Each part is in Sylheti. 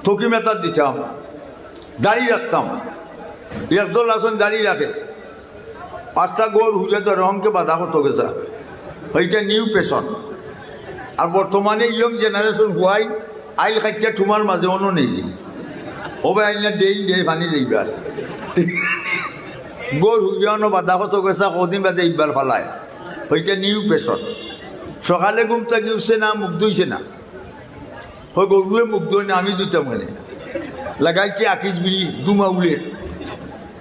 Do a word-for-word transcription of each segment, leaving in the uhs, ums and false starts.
থকি মেতার দিতাম, দাড়ি রাখতাম। একদল আছইন দাড়ি রাখে, পাঁচটা গরু হুজে ধরে হংকে বাধা কত গেছা, ওইটা নিউ পেশন। আর বর্তমানে ইয়ং জেনারেশন হুয়াই আইল খাইতে ঠুমার মাঝে অনো নেই। ও ভাই, আইল না ডেইন ডে পানি যাইবার। গরু হুজে অনো বাধা কত গেছা, কদিন বাদে ইবার ফালায়, ওইটা নিউ পেশন। সকালে ঘুম থাকি উঠছে না, মুখ ধুইছে না। কয়, "গরুয়ে মুখ ধোয় না, আমি ধুইতাম কেনে?" লাগাইছে আকিজ বিড়ি, দুমা উড়ে।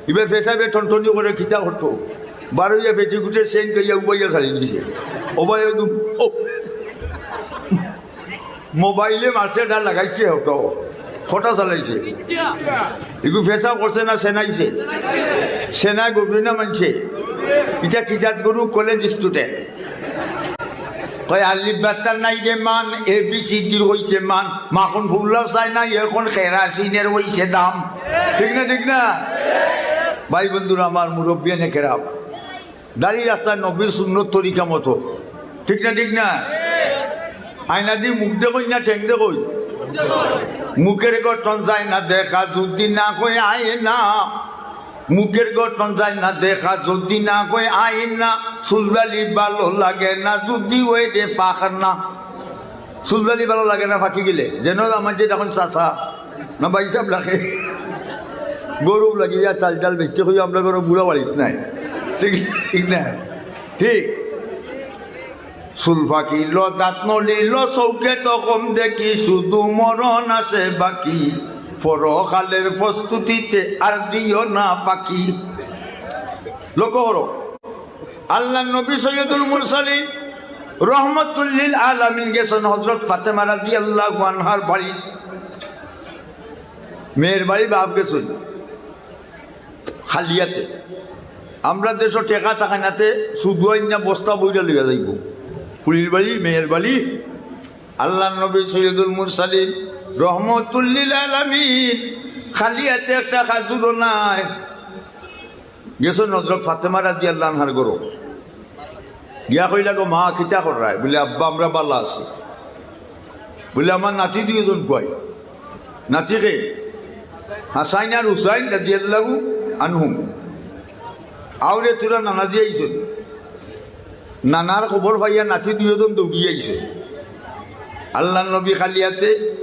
ইবার পেশাবে টনটনি করে কিতা করতো? বারইয়া পেটিকুটে সেন কইয়া উবাইয়া ছাড়ি দিছে। ও ভাই, ওই দু-, ও। মোবাইলে মারছে, এটা লাগাইছে হটো। খটা চালাইছে। ইগু পেশাব করছে না সেনাইছে? সেনায় গরু না মানছে। এটা কি জাত গরু? College student. কয়, "আলিফ বাতার নাই রে মান, এ বি সি ডির হইছে মান, মাখন ফুল্লাও চায় না, এখন কেরাসিনের হইছে দাম।" ঠিক না, ঠিক না? ভাই বন্ধুরা আমার, মুরব্বিয়ানে কেরাম, দাড়ি রাখতা নবীর সুন্নত তরিকা মতো, ঠিক না, ঠিক না? আয়না দি মুখ দেখইন না ঠেং দেখইন? মুখের গঠন যায় না দেখা যদি না কয় আয়না। মুখের গঠন যায় না দেখা যদি না কয় আয়না। চুলদাড়ি ভালো লাগে না যদি ওই রে পাকনা। চুলদাড়ি ভালো লাগে না পাকি গেলে, যেন আমার যে এখন চাচা না ভাই সাহেব লাগে। গরু লাগি যা চাল চাল বেচতে কই, আমরা গরু বুড়া বাড়িত নাই, ঠিক, ঠিক না? ঠিক। চুল পাকিল, দাঁত নড়িল, চউখে তো কম দেখি, শুধু মরণ আছে বাকি। পরকালের প্রস্তুতিতে আর দিও না ফাকি। লক্ষ্য করো, আল্লাহর নবী সৈয়দুল মুরসালিন রহমতুল্লিল আলামিন গেছইন হযরত ফাতেমা রাদিয়াল্লাহু আনহার বাড়ি। মেয়ের বাড়ি বাপ গেছইন খালি আতে। আমরা দেশো টেকা থাকে নাতে শুধু আইনা বস্তা বইরা লইয়া যাইব। ফুলির বাড়ি, মেয়ের বাড়ি, আল্লাহর নবী সৈয়দুল মুরসালিন রহমতুল্লিল আলামিন খালি আতে একটা খাজুরও নাই। গেছইন হযরত ফাতেমা রাদিয়াল্লাহু আনহার ঘরো। গিয়া কইলা, "গো মা, কিতা কররায়?" বলে, "আব্বা, আমরা বালা আছি।" বলে, "আমার নাতি দুইজন কই?" নাতি কে? হাসাইন আর হুসাইন রাদিয়াল্লাহু আনহুম। আওরে তোরা নানা দিয়া আইছইন। নানার খবর পাইয়া নাতি দুইজন দৌড়িয়া আইছইন। আল্লাহর নবী খালি আতে,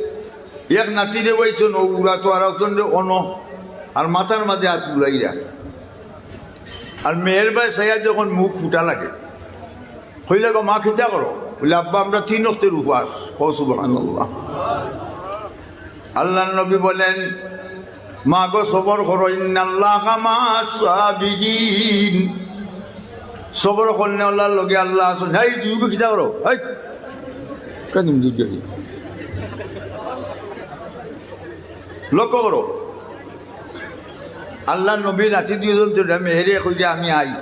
এক নাতিরে বইছইন ও উড়া তো আর একজনরে অনো, আর মাথার মাঝে হাত বুলাইরা। আর মেয়ের বায় চাইয়া যখন মুখ ফুটা লাগে, কইলা, "গো মা, কিতা করো?" বলে, "আব্বা, আমরা তিন ওয়াক্তের উপাস।" কও সুবহানাল্লাহ। আল্লাহর নবী বলেন, "মা গো, সবর করো, ইন্নাল্লাহা মা'আস সাবিরিন।" সবর করনেওয়ালার লগে আল্লাহ আছইন। এই দুইগু কিতা করো? এই, কেন তুমি দুইগু? লক্ষ্য করো, আল্লাহর নবী নাতি দুইজন তো মেয়েরে কইরা, "আমি আই।"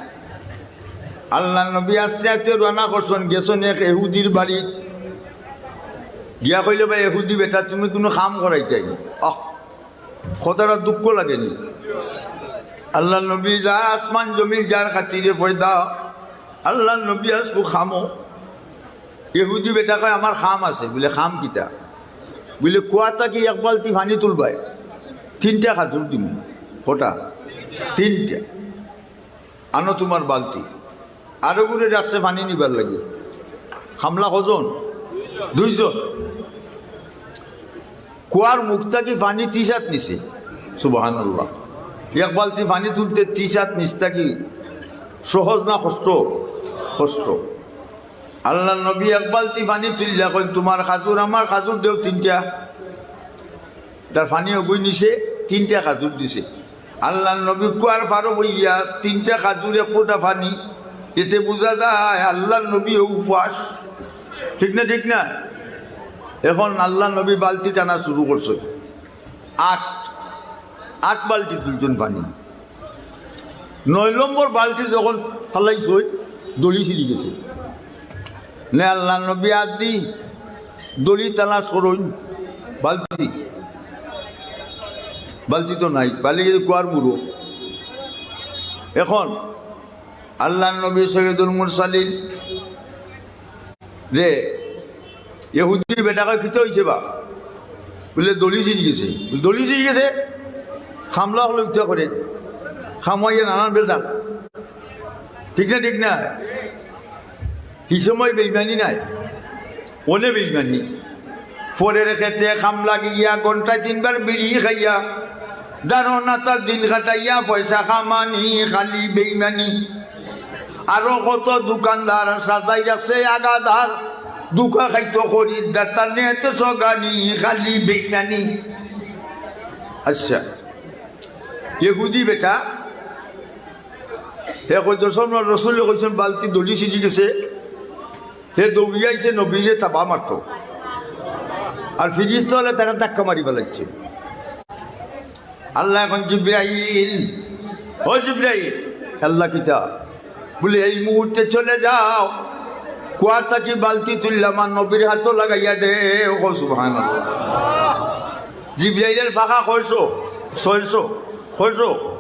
আল্লাহর নবী আস্তে আস্তে রওয়ানা করছইন, গেছইন এক এহুদির বাড়িত। গিয়া কইলে, "ভাই এহুদি বেটা, তুমি কুনু কাম করাইতায় নি?" আহ, কথাটা দুঃখ লাগে নি? আল্লাহর নবী যা আসমান জমিন যার খাতিরে পয়দা, আল্লাহর নবী আজকু কামো। এহুদি বেটা কয়, "আমার কাম আছে।" বলে, "কাম কিতা?" বলে, "কুয়া থাকি এক বালতি পানি তুলবায়, তিনটা খাজুর দিমু।" কটা? তিনটা। আনো তুমার বালতি। আরোগুরে রাখছে পানি নিবার লাগি। কামলা কয়জন? দুইজন। কুয়ার মুখ থাকি পানি তিশাত নিছে। সুবহানাল্লাহ। এক বালতি পানি তুলতে তিশাত নিচ থাকি সহজ না কষ্ট? কষ্ট। আল্লাহর নবী এক বালতি পানি তুলিয়া কইন, "তুমার খাজুর, আমার খাজুর দেও তিনটা।" তার পানি অগুই নিছে, তিনটা খাজুর দিছে। আল্লাহর নবী কুয়ার পারো বইয়া তিনটা খাজুর, এক ফুটা পানি, এতে বুঝা যায় আল্লাহর নবীও উপাস। ঠিক না, ঠিক না? এখন আল্লাহর নবী বালতি টানা শুরু করছইন। আট, আট বালতি তুলছইন পানি। নয় নম্বর বালতি যখন ফালাইছইন, দড়ি ছিঁড়ি গেছে। নে আল্লাহর নবী আত দি দড়ি তালাশ করইন, বালতি, বালতি তো নাই, বালি গেছে কুয়ার মুরো। এখন আল্লাহর নবী সৈয়দুল মুরসালিন রে, ইহুদি বেটা কয়, "কিতা অইছে বা?" বুলে, "দড়ি ছিঁড়ি গেছে।" বুলে, "দড়ি ছিঁড়ি গেছে?" কামলা অকলে উঠা করে, কামাইয়া নানান বেজাল। ঠিক না, ঠিক না? হি সময় বেইমানি নাই, অনে বেইমানি। পরের খেতে কামলা গিয়া, ঘন্টায় তিনবার বিড়ি খাইয়া, দারোয়ান আতার দিন কাটাইয়া, পয়সা কামানি, খালি বেইমানি। আরো কত দোকানদার সাজাই রাখছে আগাদার, ধুকা খাইতো খরিদ্দার, তার নেতে সগানি, খালি বেইমানি। আচ্ছা, ইহুদি বেটা, হে কয়, "দর্শন রসুলে কইছেন বালতি দড়ি ছিঁড়ি গেছে।" হে দৌড়িয়া আইছে নবীরে থাবা মারতো, আর ফিরিস্তা অকলে তারে ধাক্কা মারি ফালাইছে। আল্লায় কইন, "জিব্রাইল, ও জিব্রাইল।" "আল্লাহ কিতা?" বুলে, "এই মুহূর্তে চলে যাও, কুয়া থাকি বালতি তুললাম আর নবীর হাতো লাগাইয়া দেও।" কও সুবহানাল্লাহ। জিব্রাইলের ফাঁকা কয়শো? ছয়শো। কয়শো?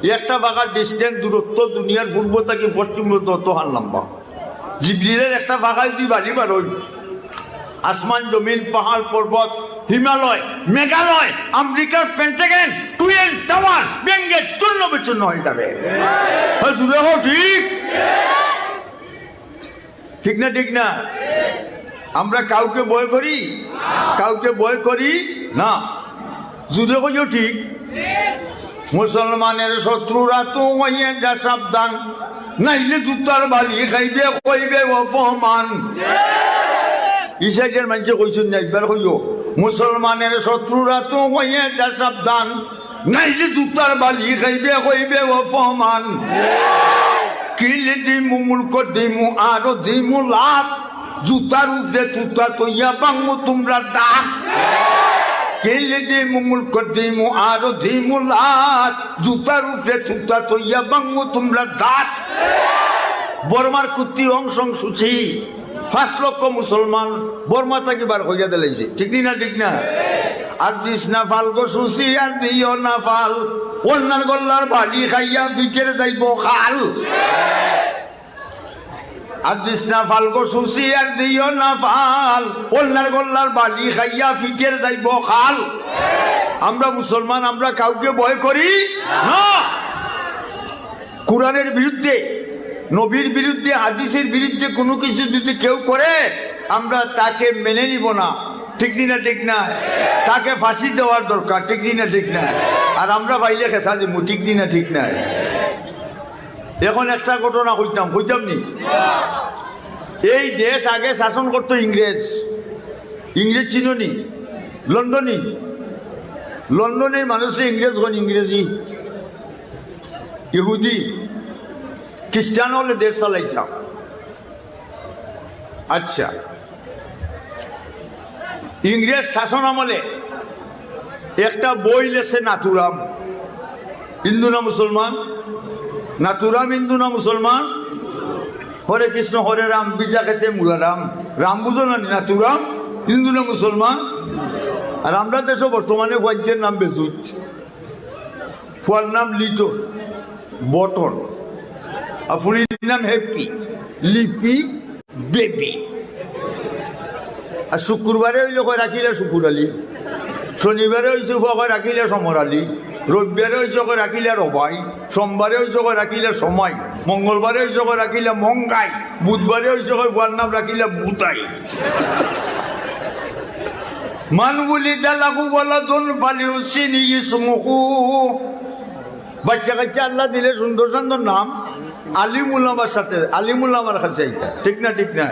একটা ফাঁকার distance, দূরত্ব দুনিয়ার পূর্ব থাকি পশ্চিম পর্যন্ত অত হার লম্বা। জিব্রাইলের একটা ফাঁকায় দুই বালি বার অইল। আসমান, জমিন, পাহাড়, পর্বত, হিমালয়, মেঘালয়, আমেরিকার পেন্টাগন, টুয়েন টাওয়ার ভেঙ্গে চূর্ণ বিচূর্ণ হয়ে যাবে। হ্যাঁ, জুড়ে হোক, ঠিক? ঠিক না, ঠিক না? আমরা কাউকে ভয় করি? কাউকে ভয় করি না। জুড়ে কইও, ঠিক? মুসলমানের শত্রুরা তো হয়ে যা সাবধান, নাইলে জুতার বালি খাইবে, কইবে অপমান। ই সাইডের মানষে কইছইন না, একবার কইও, মুসলমানের শত্রুরা তো হয়ে যা সাবধান, নাইলে জুতার বালি খাইবে, কইবে অপমান। কিল দিমু, মুলক দিমু, আরো দিমু লাত। জুতার উপরে তুতা তইয়া ভাঙমু তুমরার দাঁত। কিল দিমু, মুলক দিমু, আরো দিমু লাত। জুতার উপরে তুতা তইয়া ভাঙমু তুমরার দাঁত। বর্মার কুত্তি অং সং সুচি, পাঁচ লক্ষ মুসলমান বর্মা থাকি বার করিয়া দিলাইছে। ঠিক নি না? ঠিক না? আর দিস না ফাল গো সুচি, আর দিও না ফাল। অন্যার গল্লার বালি খাইয়া পিঠের যাইব খাল। আর দিস না ফাল গো সুচি, আর দিও না ফাল। অন্যার গল্লার বালি খাইয়া পিঠের যাইব খাল। আমরা মুসলমান, আমরা কাউকে ভয় করি না। কোরআনের বিরুদ্ধে, নবীর বিরুদ্ধে, হাদিসের বিরুদ্ধে কোনো কিছু যদি কেউ করে, আমরা তাকে মেনে নিব না। ঠিক নি না? ঠিক না? তাকে ফাঁসি দেওয়ার দরকার। ঠিক নি না? ঠিক না? আর আমরা পাইলে খেসা দিমু। ঠিক নি না? ঠিক না? এখন একটা ঘটনা কইতাম, কইতাম নি? এই দেশ আগে শাসন করতো ইংরেজ। ইংরেজ চিনো নি? লন্ডনী। লন্ডনের মানুষে ইংরেজ কইন, ইংরেজি। ইহুদি, খ্রিস্টান অকলে দেশ চালাইতা। আচ্ছা, ইংরেজ শাসন আমলে একটা বই লেখছে নাথুরাম। হিন্দু না মুসলমান? নাথুরাম হিন্দু না মুসলমান? হরে কৃষ্ণ হরে রাম, ভিজা খেতে মুলা রাম। রাম বুঝো না নি? নাথুরাম হিন্দু না মুসলমান? আর আমরা দেশো বর্তমানে ফুয়াইন্তর নাম বেজুত। ফুয়ার নাম লিটন, বটন, আর ফুড়ির নাম হ্যাপি, লিপি, বেবি। আর শুক্রবারে অইলে কয় রাখিলা শুকুর আলী, শনিবারে অইছে ফুয়া কয় রাখিলা সমর আলী, রবিবারে অইছে কয় রাখিলা রবাই, সোমবারে অইছে কয় রাখিলা সময়, মঙ্গলবারে অইছে কয় রাখিলা মঙ্গাই, বুধবারে অইছে কয় ফুয়ার নাম রাখিলা বুতাই। মান উলিদা লাহু ওয়ালাদুন ফালিউহসিন ইসমুহু। বাচ্চা কাচ্চা আল্লায় দিলে সুন্দর সুন্দর নাম, আলিমুল আমার সাথে, আলিমুল আমার কাছে আইতা। ঠিক না? ঠিক না?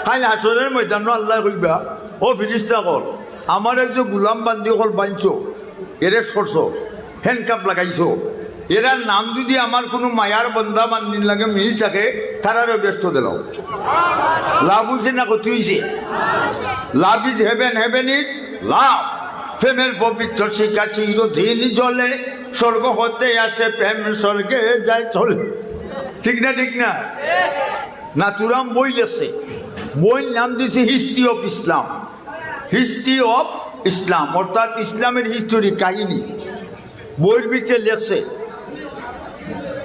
কাইল হাশরের ময়দানো আল্লায় কইবা, "ও ফিরিস্তা অকল, আমার এক যে গুলাম বান্দি অকল বানছো, arrest করছো, handcuff লাগাইছো, এরার নাম যদি আমার কুনু মায়ার বন্দা বান্দির লগে মিল থাকে, তারারেও বেহেস্তো দিলাও।" লাভ অইছে না ক্ষতি অইছে? Love is heaven, heaven is love। প্রেমের পবিত্র শিখা চিরদিন জ্বলে, স্বর্গ হতে আসে প্রেম, স্বর্গে যায় চলে। ঠিক না? ঠিক না? নাথুরাম বই লেখছে, বইর নাম দিছে History of Islam। History of Islam, অর্থাৎ ইসলামের হিস্টোরি, কাহিনী। বইর ভিতরে লেখছে,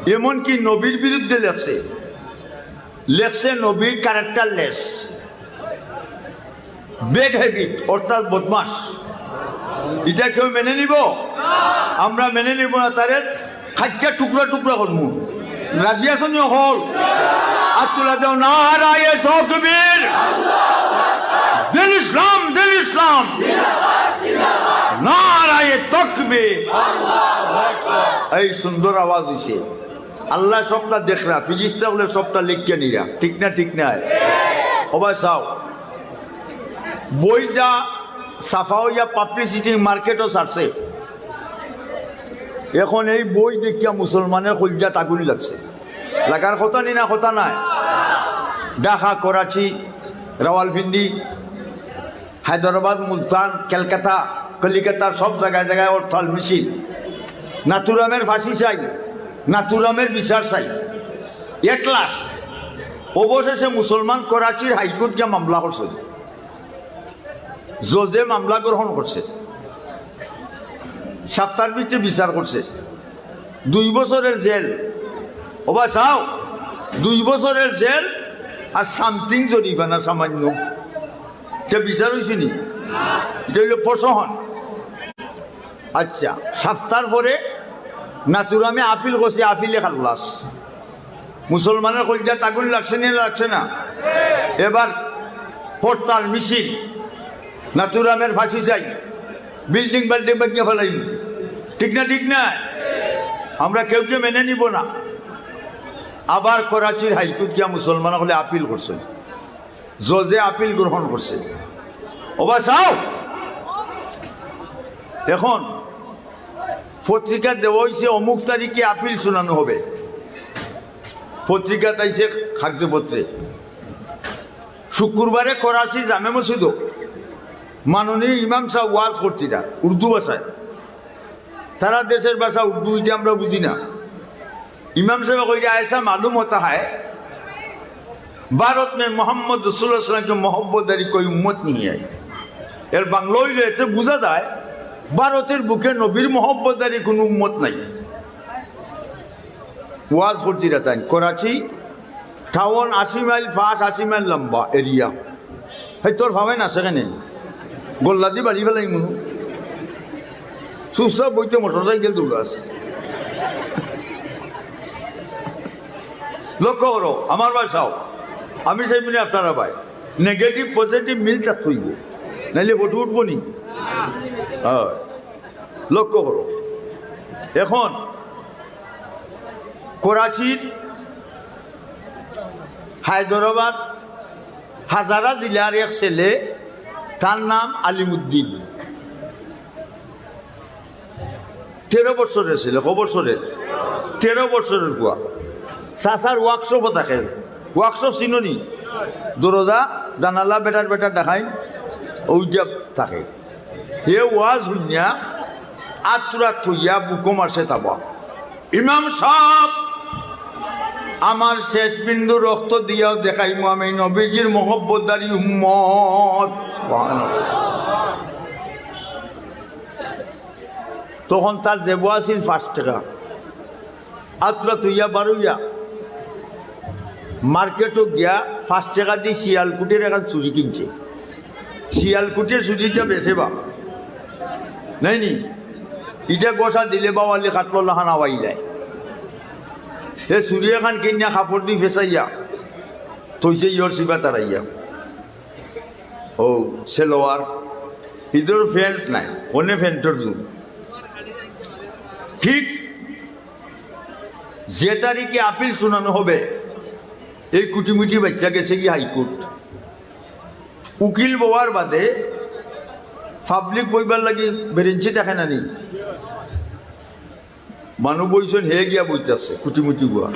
এমনকি নবীর বিরুদ্ধে লেখছে। লেখছে নবী characterless, bad habit, অর্থাৎ বদমাশ। ইটা কেউ মেনে নিবো? আমরা মেনে নিবো না, তারে কাটিয়া টুকরা টুকরা করমু। রাজি আছো নি অকল? আত তুলা দেও, নারায়ে তাকবীর। দিন ইসলাম, দিন ইসলাম। নারায়ে তাকবীর। এই সুন্দর আওয়াজ অইছে। আল্লায় সবটা দেখরা, ফিরিস্তা অকলে সবটা লেখিয়া নিরা। ঠিক না, ঠিক নায়? ও ভাই চাও, বই যা ছাপা অইয়া পাবলিসিটি মার্কেটো ছাড়ছে, এখন এই বই দেখিয়া মুসলমানের কইলজাত আগুন লাগছে। লাগার কথা নি না, কথা নায়? ঢাকা, করাচি, রাওয়ালপিন্ডি, হায়দরাবাদ, মুলতান, কলকাতা, কলিকাতার সব জায়গায় জায়গায় হরতাল মিছিল। নাথুরামের ফাঁসি চাই, নাথুরামের বিচার চাই। এটলাস অবশেষে মুসলমান করাচির হাইকোর্ট গিয়া মামলা করছে। জজে মামলা গ্রহণ করছে, সাপ্তার ভিতরে বিচার করছে। দুই বছরের জেল। ও ভাই চাও, দুই বছরের জেল আর সামথিং জরিমানা সামান্য। ইটা বিচার অইছে নি? ইটা অইলো প্রহসন। আচ্ছা, সাপ্তার পরে নাথুরামে আপিল করছে, আপিলে খাল্লাস। মুসলমানের কইলজাত আগুন লাগছে নি, লাগছে না? এবার হরতাল মিছিল, নাথুরামের ফাঁসি চাই, বিল্ডিং বাল্ডিং ভাঙ্গিয়া ফালাইমু। ঠিক না, ঠিক না? আমরা কেউ কেউ মেনে নিবো না। আবার করাচির হাইকোর্ট গিয়া মুসলমান অকলে আপিল করছে, জজে আপিল গ্রহণ করছে। ও ভাই চাও, এখন পত্রিকা দেওয়া অইছে অমুক তারিখে আপিল শুনানো হবে, পত্রিকাত আইছে কাগজপত্রে। শুক্রবারে করাচি জামে মসজিদো মাননীয় ইমাম সাব ওয়াজ করছিলা উর্দু ভাষায়। তারার দেশের ভাষা উর্দু, ইটা আমরা বুঝি না। ইমাম সাবে কইরা, "আয়সা মালুম হতা হ্যায়, ভারত মে মোহাম্মদ রসুল্লাহ সাল্লাম কে মহব্বতদারি কোই উম্মত নেই হ্যায়।" এর বাংলা অইলো, এতে বুঝা যায় ভারতের বুকে নবীর মহব্বতদারি কোনো উম্মত নাই। ওয়াজ করছিলা তাইন, করাচি টাউন আশি মাইল পাশ, আশি মাইল লম্বা এরিয়া। হেই তোর ফাওয়াইন আছে কেনে? গল্লা দি বাড়ি ফালাই মনু। সুস্থ বইতে মোটরসাইকেল দৌড়াস। লক্ষ্য করো, আমার ভাই চাও, আমি চাই মানে আপনারা ভাই, নেগেটিভ পজিটিভ মিল থাকতে অইবো, নাইলে ফটো উঠবো নি? হ্যাঁ, লক্ষ্য করো, এখন করাচির হায়দরাবাদ হাজারা জেলার এক ছেলে, তার নাম আলিমুদ্দিন। তেরো বছরের ছেলে, ক বছরের? তেরো বছরের পুয়া। চাচার ওয়ার্কশপো থাকে। ওয়ার্কশপ চিনো নি? দরজা, জানালা বেটার বেটার দেখাইন, ওইটা থাকে। হে ওয়াজ হুনিয়া আত্রা থইয়া বুকো মারছে তাবা। ইমাম সাব, আমার শেষ বিন্দু রক্ত দিয়াও দেখাইমু আমি নবীজির মহব্বতদারি উম্মত। সুবহানাল্লাহ। তখন তার জেবো আছিল পাঁচ টেকা। আত্রা থইয়া বারইয়া মার্কেটো গিয়া পাঁচ টেকা দি শিয়ালকুটির এখান চুড়ি কিনছে। শিয়ালকুটির চুড়িটা বেচে বা নাই নি, ইটা গোসা দিলে বাওয়ালি কাটলো লাখান আওয়াই যায়। হে চুড়ি এখান কিনিয়া কাপড় দি ফেসাইয়া থইছে ইয়র সিবা তারাইয়া। ও সেলোয়ার, ইদর প্যান্ট নাই, অনে প্যান্টর জুন। ঠিক যে তারিখে আপিল শুনানো হবে, এই কুটিমুটি বাচ্চা গেছে কি হাইকোর্ট। উকিল বওয়ার বাদে পাবলিক বইবার লাগি বেরেঞ্চি থাকে না নি? মানুষ বইছইন, হে গিয়া বই থাকছে কুটিমুটি গুয়া।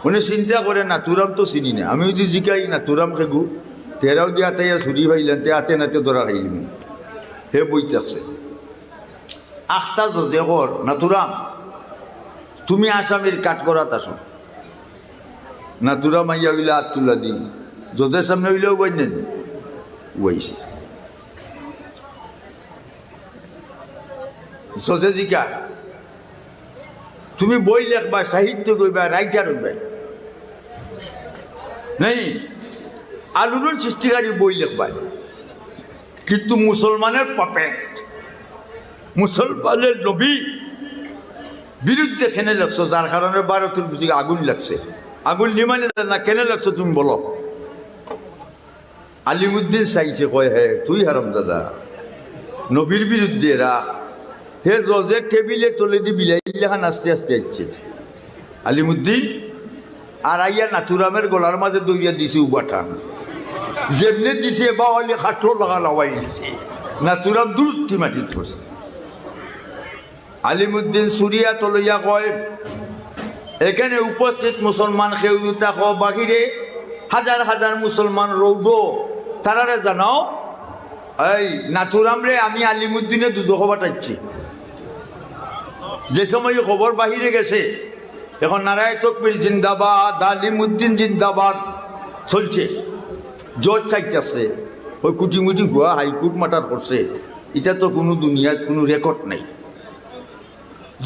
মানে চিন্তা করে, নাথুরাম তো চিনি না, আমি যদি জিকাই নাথুরাম কেগু, তেরাও দিয়া তাইয়া চুড়ি পাইলেন, তে আতে নাতে ধরা খাইলিম। হে বই থাকছে। আখতা জজে কর, "নাথুরাম, তুমি আসামির কাঠগড়াত আছো।" নাথুরাম আইয়া অইলা আত তুলা দি, জজের সামনে অইলা উবাই নেন, উবাইছে। জজে জিকার, "তুমি বই লেখবা, সাহিত্য কইবা, রাইটার অইবা, নাই আলোড়ন সৃষ্টিকারী বই লেখবা, কিন্তু মুসলমানের পাপেট।" মুসলমানের নবী বিরুদ্ধে কেনে লাগছো, যার কারণে ভারতর ভিতরে আগুন লাগছে। আগুন নিমাইলে না, কেনে লাগছো তুমি বলো। আলিমুদ্দিন চাইছে, কয়, "হে, তুই হারামজাদা, নবীর বিরুদ্ধে রাখ।" হে জজে টেবিলে তলেদি বিলাইর লাখান আস্তে আস্তে আইছে। আলিমুদ্দিন আর আইয়া নাথুরামের গলার মাঝে দৌড়িয়া দিছে উবাটা। যেমনে দিছে, বাওয়ালি খাটলো লাগা লাওয়াই দিছে। নাথুরাম দুরুত্তি মাটিত পড়ছে। আলিমুদ্দিন ছুরিয়া তলইয়া কয়, "এখানে উপস্থিত মুসলমান কেউ যদি থাকো, বাহিরে হাজার হাজার মুসলমান রৌদো, তারারে জানাও, এই নাথুরামরে আমি আলিমুদ্দিনে দুজখো পাঠাইছি।" যে সময় খবর বাহিরে গেছে, এখন নারায়ে তকবীর জিন্দাবাদ, আলিমুদ্দিন জিন্দাবাদ চলছে। জজ চাইতাছে, ওই কুটিমুটি হুয়া হাইকোর্ট মার্ডার করছে, ইটা তো কুনু দুনিয়াত কুনু রেকর্ড নাই।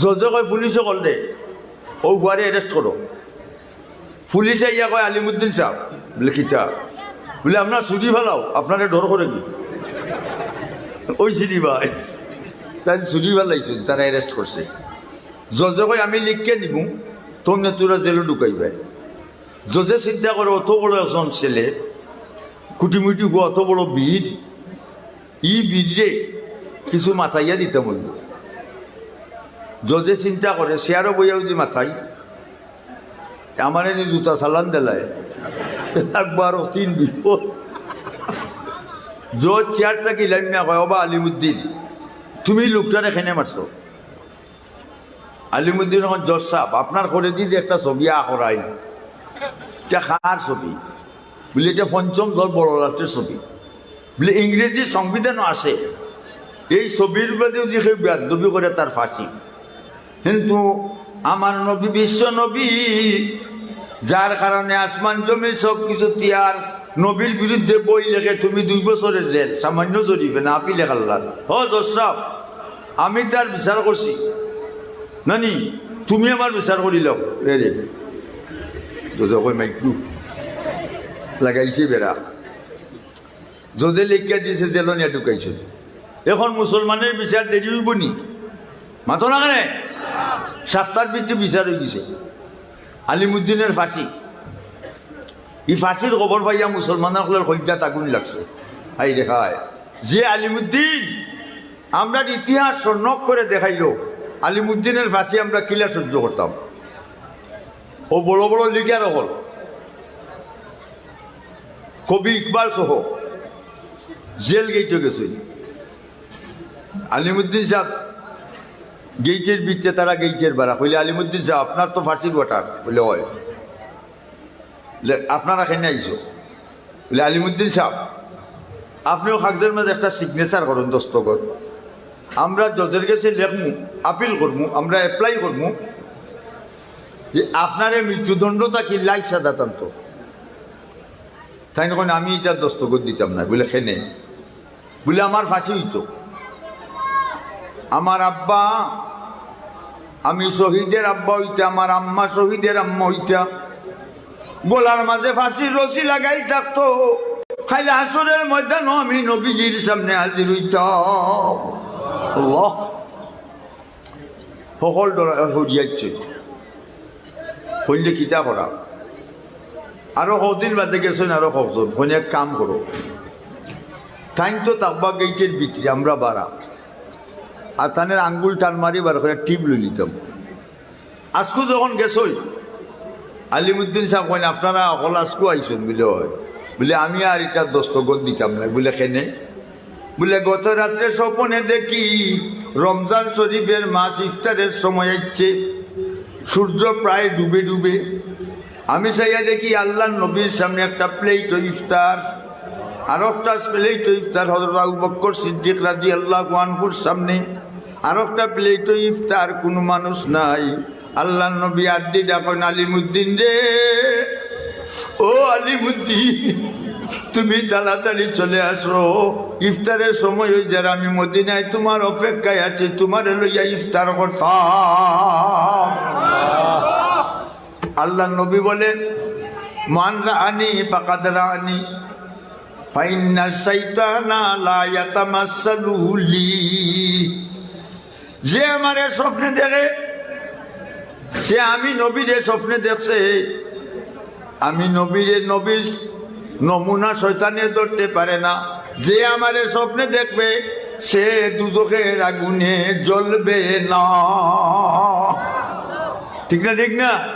জজে কয়, "পুলিশে কল দে, ও হুয়ারে অ্যারেস্ট করো।" পুলিশ আইয়া কয়, "আলিমুদ্দিন সাব।" বলে, "কিতা?" বলে, "আপনার ছুরি ফালাও, আপনারে ডর করে কি?" ওই সিঁড়ি ভাই, তাই ছুরি ফালাইছইন, তারা অ্যারেস্ট করছে। জজে কয়, "আমি লিখিয়া নিমু, তোমরা জেলো ঢুকাইবায়।" জজে চিন্তা করে, অত বড় একজন ছেলে, কুটিমুটি হুয়া অত বড় বীর, ই বীররে কিছু মাতাইয়া দিতাম অইবো। জজে চিন্তা করে, চেয়ারো বইয়া যদি মাতাই, আমারে নি জুতা চালান দিলায়, একবার ও তিন বিপদ। জজ চেয়ার থাকি লামিয়া কয়, "ওবা আলিমুদ্দিন, তুমি লোকটারে কেনে মারছো?" আলিমুদ্দিন কয়, "জজ সাব, আপনার কলেদি যে একটা ছবি আঁকরাইন, ইটা কার ছবি?" বলে, "ইটা পঞ্চম দল বড়লাটের ছবি।" বলে, "ইংরেজি সংবিধানও আছে, এই ছবির বাদে যদি কেউ বেয়াদবি করে তার ফাঁসি। কিন্তু আমার নবী বিশ্ব নবী, যার কারণে আসমান জমিন সব কিছু তিয়ার, নবীর বিরুদ্ধে বই লেখে তুমি দুই বছরের জেল, সামান্য জরিমানা, আপিলে কাল্লার। ও জজ সাব, আমি তার বিচার করছি, নানি, তুমি আমার বিচার করিলাও।" এরে, জজে কয়, "মাইকু লাগাইছে বেড়া।" জজে লেখিয়া দিছে, জেলো নিয়া ঢুকাইছে। এখন মুসলমানের বিচার দেরি অইবো নি? মাতো না কেনে? সাতটার ভিতরে বিচার অই গেছে। আলিমুদ্দিনের ফাঁসি। ই ফাঁসির খবর পাইয়া মুসলমান অকলর কলিজাত আগুন লাগছে। হায় রে হায়, যে আলিমুদ্দিন আমরার ইতিহাস স্বর্ণক করে দেখাইলো, আলিমুদ্দিনের ফাঁসি আমরা কিলা সহ্য করতাম? ও বড় বড় লিডার অকল, কবি ইকবাল সহ জেল গেইটও গেছে। আলিমুদ্দিন সাব গেইটের ভিতরে, তারা গেইটের বারা। কইলে, "আলিমুদ্দিন সাব, আপনার তো ফাঁসির অর্ডার।" বলে, "অয়।" বলে, "আপনারা কেনে আইছো?" বলে, "আলিমুদ্দিন সাব, আপনেও কাগজের মাঝে একটা সিগনেচার করুন, দস্তখত। আমরা জজের গেছে লেখমু, আপিল করমু, আমরা অ্যাপ্লাই করমু যে আপনারে মৃত্যুদণ্ড থাকি লাইফ সাজা টানতো।" তাইন কইন, "আমি ইটা দস্তখত দিতাম না।" বলে, "কেনে?" বলে, "আমার ফাঁসি অইতো। আমার আব্বা, আমি শহীদের আব্বা অইতা, আমার আম্মা শহীদের আম্মা অইতা, গলার মাঝে ফাঁসির রশি লাগাই থাকতো, কাইল হাশরের ময়দানো আমি নবীজির সামনে হাজির অইতাম।" আল্লাহ। হকল ডরা হরিয়াইছে। কইলে, "কিতা করা?" আরো কতদিন বাদে গেছইন, আরো কতজন। কইন, "এক কাম করো, তাইন তো থাকবা গেইটের ভিতরে, আমরা বারা, আর তানের আঙ্গুল টান মারি বার করে টিপ লই নিতাম।" আজকু যখন গেছইন, আলিমুদ্দিন সাব কইন, "আপনারা অকল আজকু আইছইন?" বলে, "অয়।" বলে, "আমি আর ইটা দস্তখত দিতাম না।" বলে, "কেনে?" বলে, "গত রাত্রে স্বপনে দেখি রমজান শরীফের মাস ইফতারের সময় আইছে, সূর্য প্রায় ডুবে ডুবে। আমি চাইয়া দেখি আল্লাহর নবীর সামনে একটা প্লেটো ইফতার, আর একটা প্লেটো ইফতার হযরত আবু বকর সিদ্দিক রাদিয়াল্লাহু আনহুর সামনে, আর একটা প্লেটো ইফতার, কোনো মানুষ নাই।" আল্লাহর নবী আত দি ডাকইন, "আলিমুদ্দিন রে, ও আলিমুদ্দিন, তুমি তাড়াতাড়ি চলে আসো, ইফতারের সময় অই যার, আমি মদিনায় তোমার অপেক্ষায় আছি, তোমারে লইয়া ইফতার করতাম।" আল্লাহর নবী বলেন, "মান রাআনি ফাকাদ রাআনি, ফাইন্না শাইতানা লা ইয়াতামাসসালু লি।" যে আমারে স্বপ্নে দেখে, সে আমি নবীরে স্বপ্নে দেখছে। আমি নবীরে, নবীর নমুনা শয়তানে ধরতে পারে না। যে আমারে স্বপ্নে দেখবে, সে দুজখের আগুনে জ্বলবে না। ঠিক না, ঠিক না?